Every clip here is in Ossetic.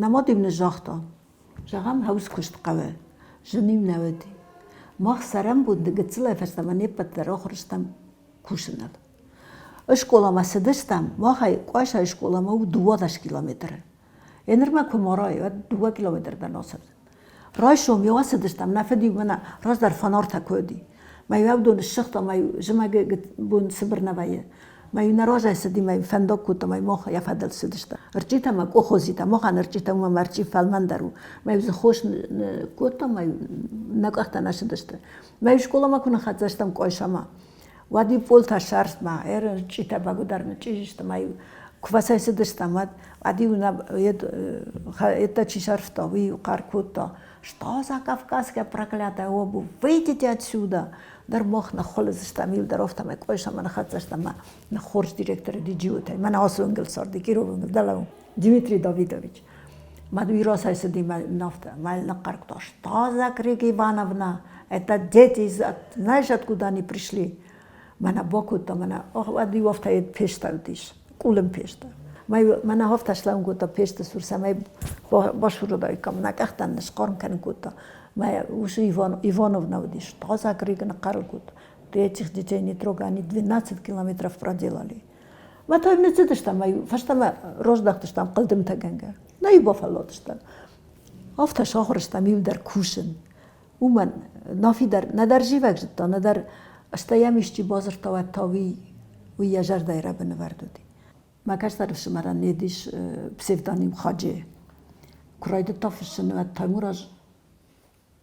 Нӕ мад-иу нын загъта, зӕгъӕм, хӕуз куыст хъӕуы, зын-иу нӕ уыди. Мах цӕрӕнбонты гыццылӕй фӕстӕмӕ не ппӕт дӕр ахуыр стӕм кусыныл. Скъоламӕ цыдыстӕм, махӕй Къуайсайы скъоламӕ у 12 километры. Енырмӕ куы марай, уӕд дыууӕ километры дӕр нацӕудзӕн. Райсом-иу ацыдыстӕм, нӕ фыд-иу мӕнӕ раздӕр фанартӕ куы уыди. Мӕ-иу авдоны ссыгъта, мӕ-иу зымӕгы бон цыбыр нӕ вӕййы. Мӕ-иу нӕ разӕй цыди, мӕ-иу фӕндаг кодта, мӕ-иу мах йӕ фӕдыл цыдыстӕм. Ӕрчъитӕ мӕ къохозитӕ, махӕн ӕрчъитӕ уымӕ мӕ ӕрчъи фӕлмӕндӕр у. Мӕ-иу дзы хос кодта, мӕ-иу нӕ къӕхтӕ нӕ цыдысты. Мӕ-иу скъоламӕ куы ныххӕццӕ стӕм Къуайсамӕ, уӕд-иу пъолтӕ сӕрстмӕ, ӕрчъитӕ бӕгуыдӕр нычъчъи сты, мӕ-иу куы фӕцӕйцыдыстӕм, уӕд уӕд-иу нӕ йедтӕ чи сӕрфта, уый хъӕр кодта: «Что за кавказская проклятая обувь? Выйдите отсюда!» Дӕр мах ныххуылыдзыстӕм иу дӕр афтӕмӕй Къуайсамӕ ныххӕццӕ стӕм ӕмӕ нӕ хорз директор Диджиотӕй, мӕнӕ ацы уынгыл царди, Кировы уынгыл, дӕлӕ Дмитрий Давидович. Мад уый рацӕйцыди мӕ афтӕ, мӕ ныхъхъӕр кодта: «Что за крик, Ивановна? Это дети из, знаешь, откуда они пришли?» Мӕнӕ бакодта, мӕнӕ уӕд иу афтӕ пестӕ уыдис, къулын пестӕ. Мӕнӕ афтӕ слӕууын кодта песты цур, цӕмӕй басурыдаиккам, нӕ къӕхтӕн схъарм кӕнын кодта. Мӕ усы Ивановна уыдис, таза крик ныхъхъӕр кодта. Ты этих детей не трогай, они 12 километров проделали. Мӕ та ныццыдыстӕм, фӕстӕмӕ раздӕхтыстӕм хъылдымтӕгӕнгӕ. Нӕ иу бафӕлладыстӕм. Афтӕ сахуыр стӕм иу дӕр кусын. Уымӕн Нафи дӕр нӕдӕр зивӕг зыдта, нӕдӕр стӕй йӕм исчи бадзырдта, уӕд та уый, уый йӕ зӕрдӕйы рӕбыны вӕрд уыди. Мӕ кӕстӕр ӕфсымӕрӕн не дис псевдоним Хаджи. Куы райдыдта фыссын, уӕд Таймураз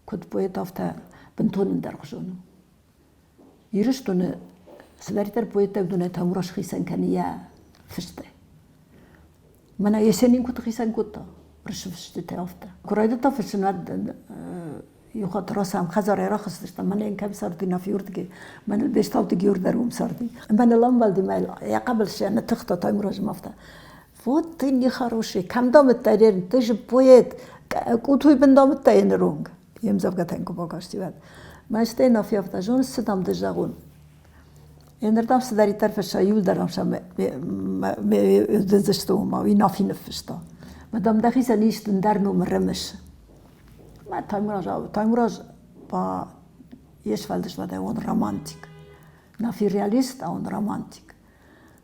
куыд поэт, афтӕ бынтон ӕндӕргъуызон у. Ирыстоны цыдӕриддӕр поэттӕ уыдонӕй Таймураз хицӕн кӕны йӕ фыстӕй. Мӕнӕ Есенин куыд хицӕн кодта рысфыстытӕ, афтӕ. Куы райдыдта фыссын, уӕд иу хатт рацӕм хӕдзарӕй рахызтыстӕм, мӕнӕ йын кӕм царди Нафиурдыги, мӕныл Бестауты Геор дӕр уым царди. Мӕныл ӕмбӕлди мӕ йӕ хъӕбысы ныттыхта Таймуразмӕ афтӕ. Вот ты нехороший, кӕм домыдтай, ты же поэт, къутуй бын домыдтай ныронг. Йе мдзӕвгӕтӕн куы бакасти, уӕд. Мӕ стӕй Нафи афтӕ, зоныс, цы дам ды зӕгъон? Енырдӕм цыдӕриддӕр фысса, иуылдӕр ӕм сӕ дыдзысты уымӕ, уый Нафи ныффыста. Мадам дӕхицӕн ис ӕндӕр ном ӕрымыс. Мӕ Таймураз, Таймураз по йе сфӕлдыстадӕй он романтик. Нафи реалист, а он романтик.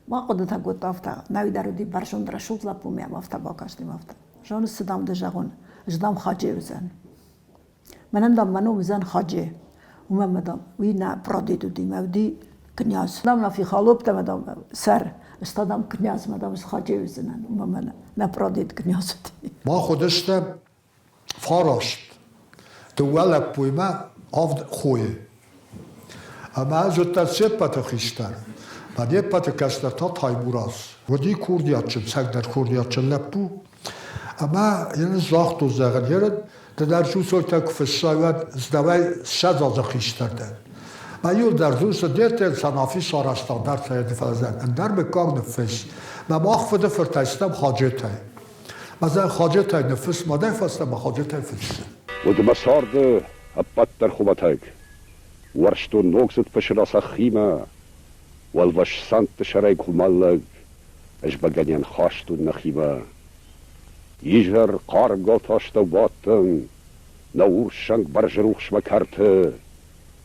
Ма хъуыдытӕ кодта афтӕ, нӕуи дӕр уыди бӕрзонд рӕсугъд лӕппу мӕм афтӕ бакасти афтӕ. Зоныс, цы дам ды зӕгъон, ӕз дам Хаджи уыдзӕн. Мӕнӕн дам мӕ ном уыдзӕн Хаджи. Уымӕн мӕ дам уый нӕ прадед уыди, мӕ уыди княз. Дам нафи холоптӕ мӕ дам сӕр, ӕз та дам княз, мӕ дам ӕз Хаджи уыдзынӕн, уымӕн мӕ нӕ прадед княз уыди. Мах уыдыстӕм фараст, дыууӕ лӕппуимӕ авд хойы. Ӕмӕ ӕз уыдтӕн се ппӕты хистӕр. Мӕ не ппӕты кӕстӕр та Таймураз. Уыди курдиатджын, цӕгдӕр курдиатджын лӕппу. Ӕмӕ йын загътон, зӕгъын, ерын, ды дӕр Джусойтӕ куы фыссай, уӕд дӕуӕй 20 азы хистӕр дӕн. Мӕ иу дӕр дзурсы, дете Санафи сарӕзта дӕр фӕлӕ ӕндӕр мыггаг ныффысс. Мӕ мах фыды фыртӕй стӕм Хаджетӕй. Мӕ Хаджетӕй ныффысс, мадӕй фӕстӕмӕ Хаджетӕй фыссы. Уыд мӕ царды ӕппӕт дӕр хуымӕтӕг. Уарзтон ногдзыд пысыра цӕххимӕ, уӕлвӕз цӕндты сӕрӕй куы мӕллӕг, ӕз бӕгӕныйӕн хастон нӕхимӕ. Изӕр хъарм галты астӕу бадтӕн, нӕ урссӕнг бӕрзрухсмӕ кӕрты,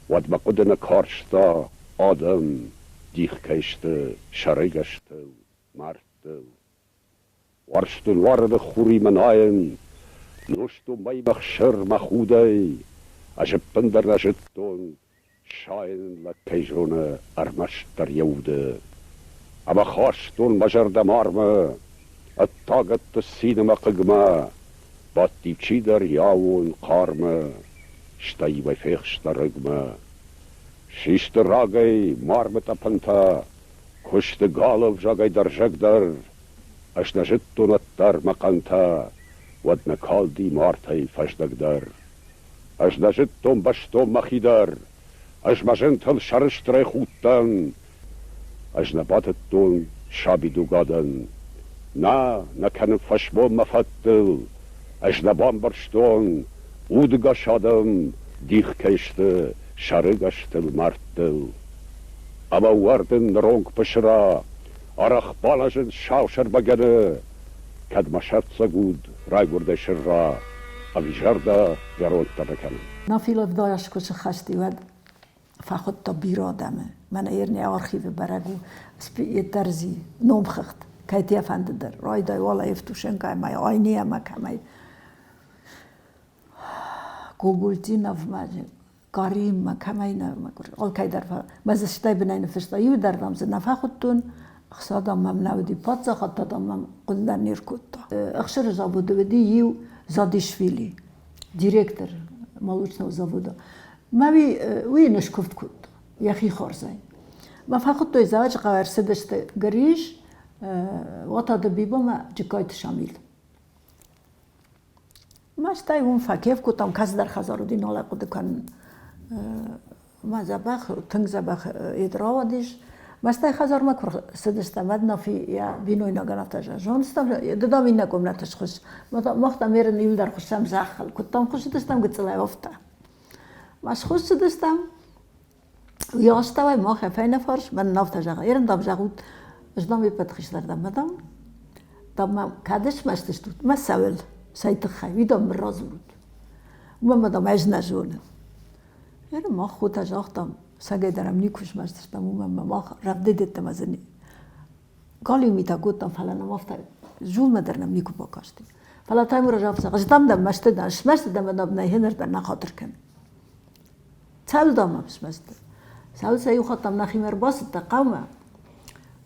уӕд мӕ хъуыды нӕ карста, адӕм дих кӕй сты сӕрыгӕстыл, мӕрдтыл. Уарзтон уарыны хуримӕ найын, нозтон мӕймӕ хсыр мӕ худӕй, ӕз ӕппындӕр нӕ зыдтон, сайын лӕг кӕй зоны ӕрмӕстдӕр йӕ уды. Ӕмӕ хастон мӕ зӕрдӕ мармӕ, ӕддагӕтты цины мӕ хъыгмӕ, бадти чидӕр йӕ аууон хъармы, стӕй-иу ӕй фехста рыгмӕ. Систы рагӕй мармы тъӕпӕнтӕ, куысты галы ӕвзагӕй дӕрзӕгдӕр, Ӕз нӕ зыдтон уӕддӕр мӕ хъӕнтӕ, уӕд нӕ калди мартӕй фӕздӕг дӕр. Ӕз нӕ зыдтон бӕстон мӕхи дӕр, ӕз мӕ зынтыл сӕрыстырӕй худтӕн. Ӕз нӕ батыдтон сабидугадӕн. Нӕ, нӕ кӕнын фӕсмон мӕ фӕдтыл, ӕз нӕ бамбӕрстон, удыгас адӕм дих кӕй сты сӕрыгӕстыл мӕрдтыл. Ӕмӕ уӕрдын ныронг пысыра, арӕх балазын сау сӕрбӕгӕны. Кӕд мӕ сӕрццӕг уд райгуырдӕй сӕрра, ӕви зӕрдӕ зӕронддӕр нӕ кӕны. Нафи Лавдояш куы сыххӕст и, уӕд фӕхуыдта бирӕ адӕмы. Мӕнӕ Ерне архивы бӕрӕг у Терзи номхыгъд, кӕй те фӕнды дӕр. Райдай уалӕ Евтушенко ӕмӕ Айни ӕмӕ кӕмӕй. Гогультиновмӕ, Кариммӕ, кӕмӕй нӕ мӕгуыр, алкӕй дӕр мӕ дзы стӕй бынӕй ныффыста. Иу дӕр дам дзы нӕ фӕхуыдтон, ӕхца дам мӕм нӕ уыди, паддзахад та дам мӕм хъуыды дӕр не ркодта. Ӕхсыры заводы уыди иу Задишвили, директор молочного завода. Мӕ уый, уый йын скуывд кодта йӕхи хорзӕй. Мӕ фӕхуыдтой Дзӕуджыхъӕу, ӕрцыдысты Гриш, Уататы Бибо мӕ Джыккайты Шамил. Мӕ стӕй уым фӕкеф кодтам, кӕцыдӕр хӕдзар уыди, нал ӕй хъуыды кӕнын. Мӕ дзӕбӕх, тынг дзӕбӕх ед рауадис. Мӕ стӕй хӕдзармӕ куы рцыдыстӕм, уӕд Нафи йӕ бинойнагӕн афтӕ зӕгъы, зоныс, ды дам иннӕ комнӕты схуысс. Мах дам ерын иуылдӕр хуыссӕм зӕххыл. Куыдтам хуыссыдыстӕм гыццылӕй, афтӕ. Ма схуыссыдыстӕм, уый астӕуӕй мах фӕйнӕ фарс, мӕн афтӕ зӕгъы, ерын дам зӕгъут, ӕз дам ӕппӕт хистӕр дӕн, мадам, дам мӕм кӕд смӕсты стут, мӕ цӕуыл, цӕй тыххӕй, уый дам мын радзурут. Уымӕн ма дам ӕз нӕ зонын. Ерын мах хотӕ загътам, сагӕй дӕр ӕм никуы смӕсты стӕм, уымӕн ма мах рӕвдыдеттӕм ӕз галиу митӕ кодтам, фӕлӕ нӕм афтӕ зулмӕ дӕр нӕм никуы бакасти. Фӕлӕ Таймураз афтӕ зӕгъы, ӕз дам дӕм мӕсты дӕн, смӕсты дӕм ӕмӕ дам нӕ хиныр дӕр нӕ хатыр кӕн. Цӕуыл дам мӕм смӕсты? Цӕуыл сӕ иу хатт дам нӕхимӕ ӕрбацыдтӕ хъӕумӕ.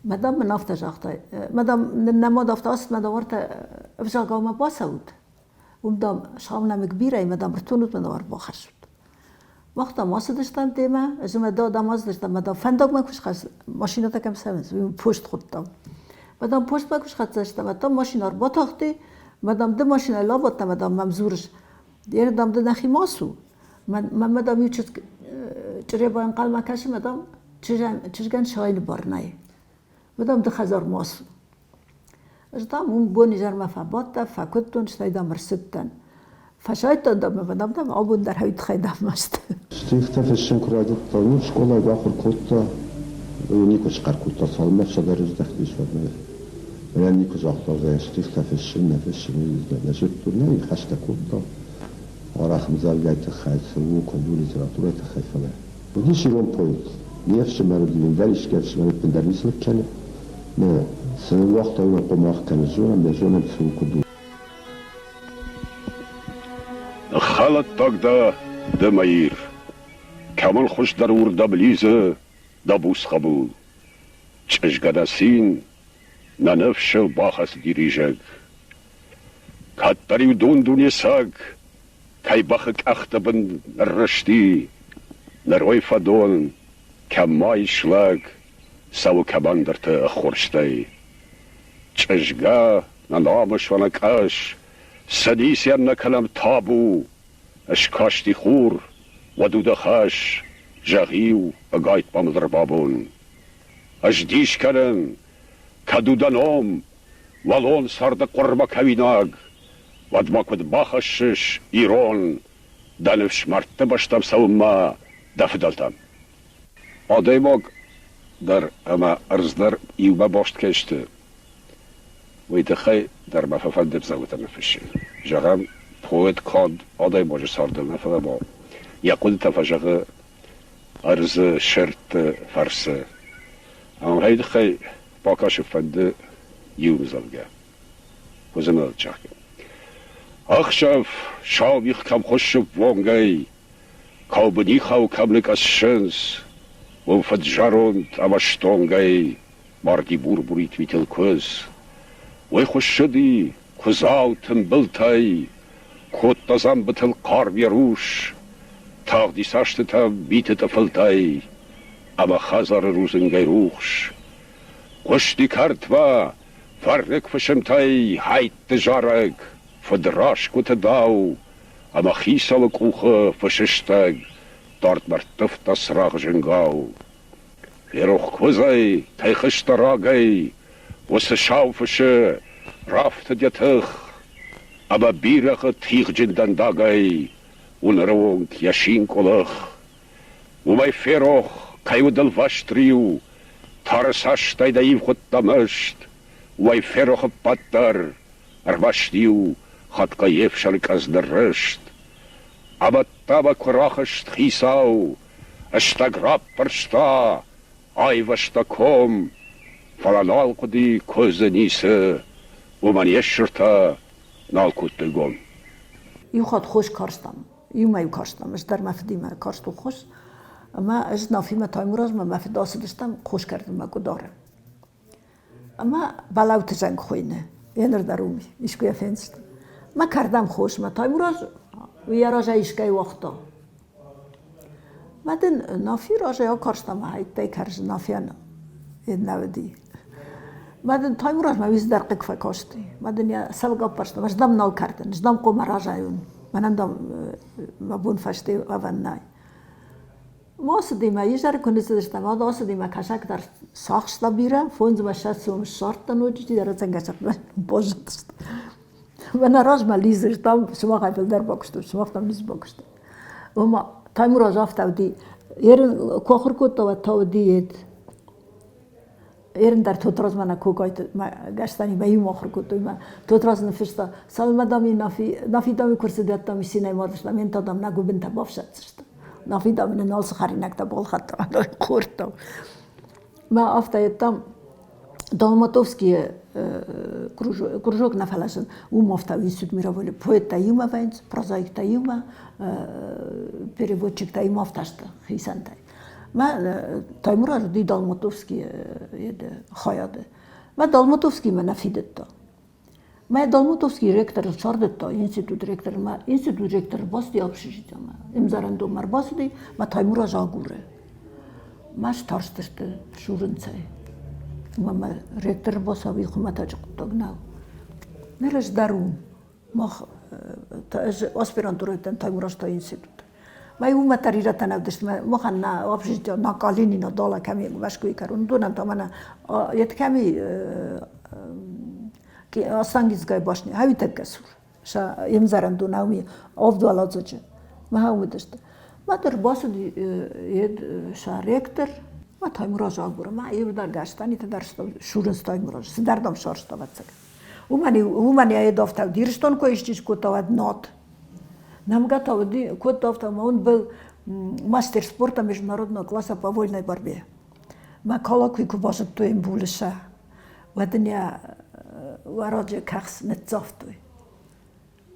Мадам мын афтӕ загъта, мадам нын нӕ мад афтӕ ацыд, мадам уӕртӕ ӕвзагаумӕ бацӕут. Уым, дам, саунӕмыг бирӕ, мадам ӕртонут, мадам ӕрбахӕссут. Мах, дам, ацыдыстӕм демӕ, ӕз ӕмӕ дам ацыдыстӕм, мадам фӕндагмӕ куы схӕц, машинӕтӕ кӕм цӕуынц, уый пост хуыдтам. Мадам постмӕ куы схӕццӕ стӕм, там машинӕ ӕрбатахти, мадам ды машинӕ лӕвӕрдта, мадам мӕм дзурыс, Ер, дам, ды нӕхимӕ ацу. Мӕнмӕ, дам, иу чызг Чъреба ӕнхъӕлмӕ кӕсы, мӕ, дам, чызгӕн сайыны бар нӕй. Мӕ, дам, ды хӕдзармӕ ацу. Ӕз, дам, уым бон-изӕрмӕ фӕбадтӕн, фӕкуыдтон, стӕй, дам, ӕрцыдтӕн. Фӕсайдтон, дам, ӕмӕ, дам, дам, абон дӕр хӕй тыххӕй, дам, маст. Стихтӕ фыссын куы райдыдта, уым скъолайы ахуыр кодта, никуы схъӕр кодта, цалынмӕ ӕфсадӕй рыздӕхтис, уӕдмӕ. Мӕнӕн никуы загъта, зӕгъгӕ, стихтӕ фыссын, нӕ фыссын, уый нӕ зыдтон, нӕ ныхӕстӕ кодта. Арӕх ӕмдзӕвгӕйы тыххӕй цы у, куыд у литературӕйы тыххӕй, фӕлӕ. Уыдис ирон поэт. Не фсымӕр уыди, ӕндӕр искӕй ӕфсымӕр ӕппындӕр ницы лыг кӕны. Нӕ, цы ныууагъта, уымӕн хъуамӕ кӕны, зонӕм, нӕ зонӕм, цы у, куыд у. Ныххӕлӕттаг дӕ ды, мӕ Ир, кӕмӕн хуыздӕр уырдӕм лидзы дӕ буц хъӕбул. Чызгӕ дӕ цин, нӕ ныфсыл бахӕцыди ризӕг. Кӕддӕр-иу дун-дуне саг кӕй бӕхы къӕхты бын ныррызти, ныр уый фӕдон, кӕм ма ис лӕг, цӕуы кӕмӕндӕрты ӕххуырстӕй. Чъызгӕ нӕ намыс уӕ къӕс, цӕдисӕн нӕ кӕнӕм табу, Ыскасти хур, уӕд у дӕ хӕс, зӕгъ-иу, ӕгайтма мыл ӕрбабон. Ӕз дис кӕнын, кӕд у дӕ ном, уӕлон царды хъуырмӕ кӕуинаг, уӕд ма куыд бахӕссыс, ирон, дӕ ныфс мӕрдты бӕстӕм цӕуынмӕ дӕ фыдӕлтӕм? Адӕймаг дӕр ӕмӕ ӕрдз дӕр иумӕ баст кӕй сты, уый тыххӕй дӕр мӕ фӕфӕнды ӕмдзӕвгӕтӕ ныффыссын. Зӕгъӕм, поэт канд адӕймаджы цардыл нӕ, фӕлӕ ма йӕ хъуыдытӕ фӕзӕгъы ӕрдзы сӕртты фӕрцы. Ӕмӕ уый тыххӕй бакӕсын фӕнды иу ӕмдзӕвгӕ. Уыдзынӕ, зӕгъгӕ. Ӕхсӕв сау мигъ кӕм хуыссы ввонгӕй, каубынихау кӕм ныкъӕссынц, уым фыд-зӕронд ӕмӕ стонгӕй марди бур-бурид митыл куыдз. Уый хуыссыди куыдзау тымбылтӕй, кодта дзӕмбытыл хъарм йӕ рус, тагъди цӕстытӕ миты тъыфылтӕй ӕмӕ хӕдзары рудзынгӕй рухс. Хъуысти кӕртмӕ фӕрныг фысымтӕй хӕйтты зарӕг, фыдрасгуыты дау ӕмӕ хицауы къухы фысыстӕг дардмӕ рттывта цырагъ зынгау. Ферох куыдзӕй, кӕй хызта рагӕй, уыцы сау фысы рафтыд йӕ тых, ӕмӕ бирӕгъы тигъджын дӕндагӕй у ныры онг йӕ син къуылых. Уымӕй ферох, кӕй уыд ӕлвӕст риу, тары цӕстӕй дӕ ивгъуыдта мыст, уымӕй ферох ӕппӕт дӕр. Ӕрмӕст-иу хатгай йе фсӕры къӕдз ныррызт. Ӕмӕ ӕддӕмӕ куы рахызт хицау, стӕг раппӕрста, айвӕзта ком, фӕлӕ нал хъуыди куыдзы ницы, уымӕн йе ссыртӕ нал кодтой гом. Иу хатт хос карстам, иумӕ-иу карстам, ӕз дӕр мӕ фыдимӕ карстон хос, ӕмӕ ӕз Нафимӕ Таймуразмӕ мӕ фыд ацыдыстӕм хос кӕрдынмӕ Къуыдары. Ӕмӕ бӕлӕуты зӕнг хуыйны, еныр дӕр уым искуы йӕ фендзыстӕм. Мӕ кӕрдӕм хосмӕ Таймураз уый йӕ разӕй искӕй уагъта. Мӕ дын Нафи разӕй акарста мӕ хӕйттӕй кӕрзы Нафийӕн нӕ уыди. Мӕ дын Таймураз мӕ уый цыдӕр хъыг фӕкасти. Мӕ дын йӕ цӕвӕг аппӕрста, ӕз дам нал кӕрдын, ӕз дам хъуамӕ разайон, мӕнӕн дам мӕ бон фӕсте уӕвӕн нӕй. Ацыди мӕ изӕры куы ныццыдыстӕм, уӕд ацыди мӕ кӕсаг дӕр сахста бирӕ, 25 сомы ссардта ноджы чидӕр ӕцӕгӕсӕгмӕ баззадысты. Мӕнӕ размӕ лидзыс, там сымахӕй фылдӕр бакуыстон, сымах там ницы бакуыстат. Ома Таймураз афтӕ уыди, ерын куы ахуыр кодта, уӕд та уыди ед. Ерын дӕр Тотразмӕ нӕ Кокойты Гӕстӕнимӕ иумӕ ахуыр кодтой мӕ Тотраз ныффыста, цалынмӕ дам Нафи, Нафи дам куы рцыдӕттам, цинӕй мардыстӕм, ен та дам нӕ гуыбынтӕ бафсаддзысты. Нафи дам нын алцы хӕринӕгтӕ балхӕдта, хордтам. Мӕ афтӕ йедтам Долматовскийы кружок нӕ фӕлӕсын, уым афтӕ институт мировой поэттӕ иумӕ вӕййынц, прозаиктӕ иумӕ, переводчиктӕ иумӕ афтӕ сты хицӕнтӕй. Мӕ Таймураз уыди Долматовскийы хайады. Мӕ Долматовскиймӕ нӕ фидыдта. Мӕ Долматовский ректор сардыдта, институт ректор, мӕ институт ректор бацыди общежитиемӕ. Ӕмдзӕрӕндонмӕ ӕрбацыди, мӕ Таймураз агуры. Мӕ старстысты сурынцӕй. Ӕмӕ мӕ ректор бацӕуи хуымӕтӕджы хъуыддаг нӕу. Ныр ӕз дӕр уым. Мах ӕз аспирантурӕйы дӕн Таймуразты институты. Мӕ уымӕ дӕр ирӕттӕн ӕвдыст махӕн нӕ общежитие на Калинино дола кӕми Мӕскуйы кӕрон уыдонӕн та мӕнӕ ет кӕми Останкинская башня хӕуитӕггӕ сур сӕ ӕмдзӕрӕндон ауми авдуӕладзӕджы мӕ уыдысты. Мӕ дӕр бацыди ед сӕ ректор, мӕ Таймураз агуры, мӕ иу дӕр гӕстӕнитӕ дӕр сурынц Таймураз, цыдӕр дам сарста, ӕвӕццӕгӕн. Уымӕн йӕ едофтау Ирыстон куы исчи скодта, уӕд нот. Нӕмгӕ та уыди, кодта афтӕ, он был мастер спорта международного класса по вольной борьбе. Мӕ коллоквий куы базыдтой Булыса, уӕд ын йӕ уӕраджы кӕхц ныццавтой.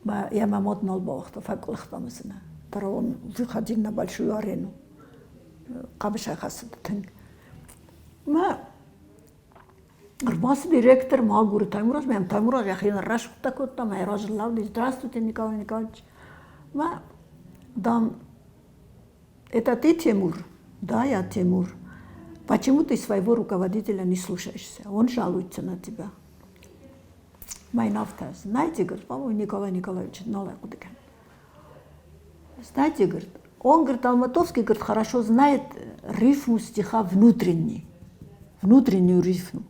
Йӕ мӕ мад нал бауагъта, фӕкъуылыхта мӕ. Он выходил на большую арену. Хъӕбысӕй хӕцыд тынг. Мӕ Ӕрбацыди ректор мӕгуыр Таймураз, мӕм Таймураз йӕхи ныррӕсугъдтӕ кодта, мӕ разы лӕууыди, здравствуйте, Николай Николаевич. Мӕ, дам, это ты, Тимур? Да, я Тимур. Почему ты своего руководителя не слушаешься? Он жалуется на тебя. Мӕ афтӕ, знаете, говорит, по-моему, Николай Николаевич нал хъуыды кӕны. Знаете, говорит, он, говорит, Алматовский, говорит, хорошо знает рифму стиха внутренний, внутреннюю рифму.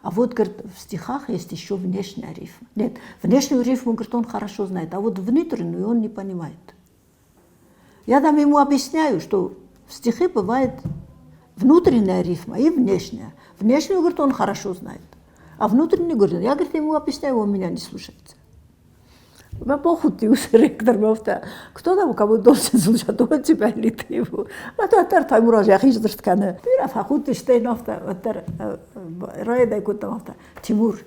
А вот, говорит, в стихах есть еще внешняя рифма. Нет, внешнюю рифму, говорит, он хорошо знает, а вот внутреннюю он не понимает. Я там ему объясняю, что в стихе бывает внутренняя рифма и внешняя. Внешнюю, говорит, он хорошо знает, а внутреннюю, говорит, я, говорит, ему объясняю, он меня не слушается. Мӕ бахудти уыцы ректормӕ афтӕ, кто там кого должен слушать, он тебя или ты его. Мӕ уӕддӕр Таймураз йӕхи сдзырд кӕны. Бирӕ фӕхудтысты йын афтӕ, уӕддӕр райдай кодтам афтӕ, Тимур,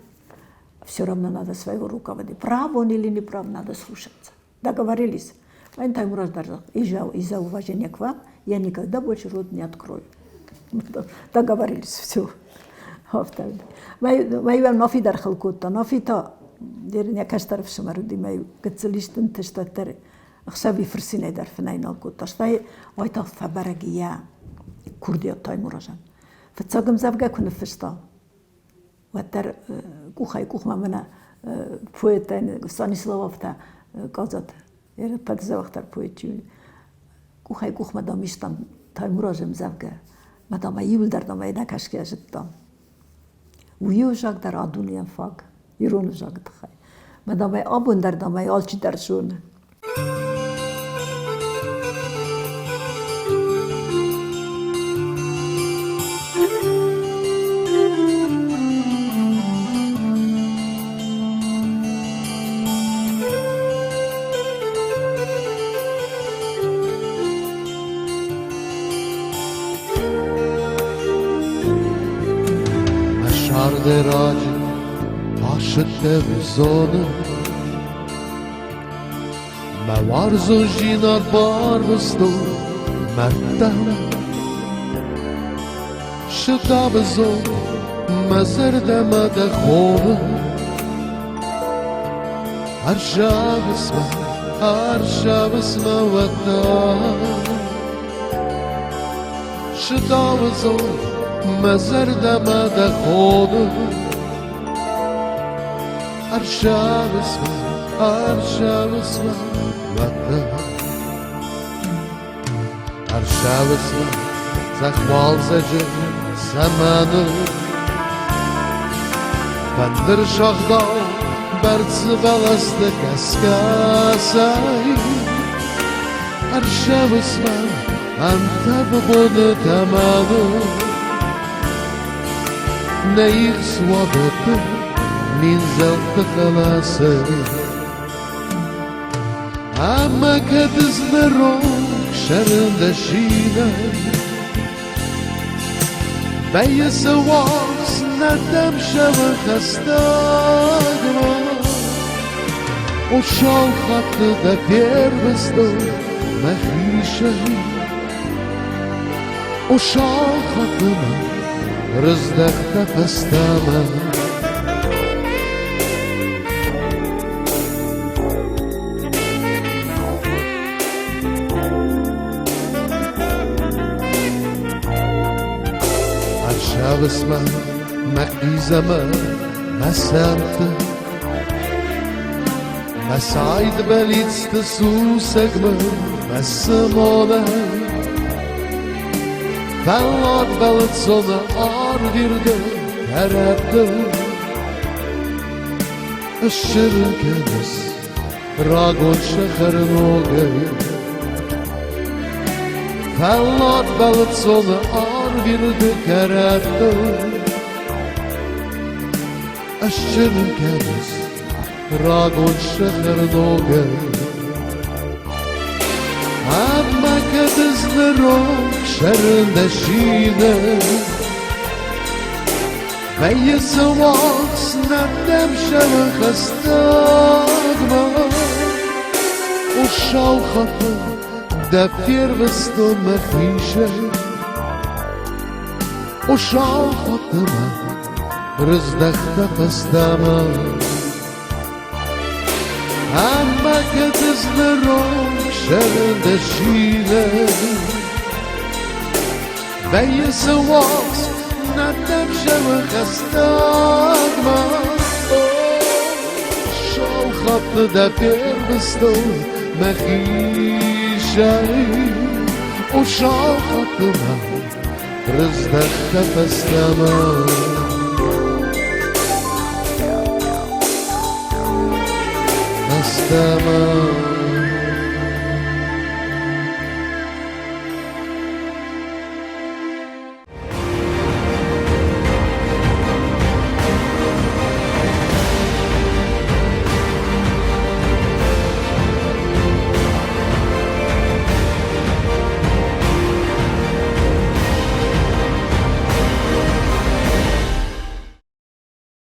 все равно надо своего руководителя. Прав он или не прав, надо слушаться. Договорились. Мӕн Таймураз дӕр из-за уважения к вам я никогда больше рот не открою. Договорились, все. Афтӕ. Мӕ Нафи дӕр хыл кодта. Нафи та йӕ кӕстӕр ӕфсымӕр уыди, мӕ гыццыл исты нтыст уӕддӕр ӕхсӕви фырцинӕй дӕр фынӕй нал кодта. Стӕй уайтагъд фӕбӕрӕг йӕ курдиат Таймуразӕн. Фыццаг ӕмдзӕвгӕ куы ныффыста, уӕддӕр къухӕй-къухмӕ мӕнӕ поэттӕн Станислав афтӕ Къадзаты ӕппӕт поэт чи къухӕй-къухмӕ дам истам Таймуразы ӕмдзӕвгӕ, мӕ дам ӕй иуылдӕр дам ӕй нӕкӕсгӕ зыдтам. Уый ӕвзаг дӕр а дунейӕн фаг, ирон ӕвзагы тыххӕй. Мӕ дам ӕй абон дӕр дам ӕй алчидӕр зоны. Раджы тасыдтӕ зоны. Мӕ уарзондзинад барвыстон мӕрдтӕм. Сытабызон мӕ зӕрдӕмӕ дӕ хоны. Ӕрзавысмӕ, ӕрзавысмӕ уӕдта. Сытабызон мӕ зӕрдӕмӕ дӕ хоны. Ӕрзавысмӕ, ӕрзавысмӕ уӕдта. Ӕрсӕвысмӕ цъӕх уалдзӕджы цӕмӕны Фӕндыр сагъдау бӕрцы бӕлӕсты гӕсгӕсӕй Ӕрсӕвысмӕ ӕнтӕфы боны тӕмӕны Нӕ их суадӕтты минзӕлтты хъӕлӕсӕй Ӕмӕ кӕд ызнӕрон сӕрын дӕ синӕй, Вӕййы цы уарз, нӕ дӕм зӕгъы хӕстӕгмӕ. О, сау хатты дӕ фервӕзтон мӕхи О, сау хатты мӕ рыздӕхтӕ фӕстӕмӕ. Ӕрсӕвысмӕ мӕ хъизӕмӕ мӕ сӕнтты, Мӕ сайд бӕллицты сусӕгмӕ мӕ цымонӕй. Фӕллад бӕлццоны арвирды кӕрӕтты Ссырын кӕныс рагон сахар ногӕй. Фӕллад бӕлццоны арвирды кӕрӕтты Ссырын кӕныс рагон сахар ногӕй. Ӕмӕ кӕд ызнӕрон сӕрын дӕ сины, Вӕййы цы уалдз нӕ дӕм зӕгъы хӕстӕгмӕ. О сау хатты дӕ фервӕзтон мӕхи О сау хатты мӕ рыздӕхтӕ фӕстӕмӕ. Ӕмӕ кӕд ызнӕрон сӕрын дӕ сины, Вӕййы цы уалдз, нӕ дӕм зӕгъы хӕстӕгмӕ. О, сау хатты дӕ фервӕзтон мӕхи О, сау хатты мӕ рыздӕхтӕ фӕстӕмӕ. Фӕстӕмӕ.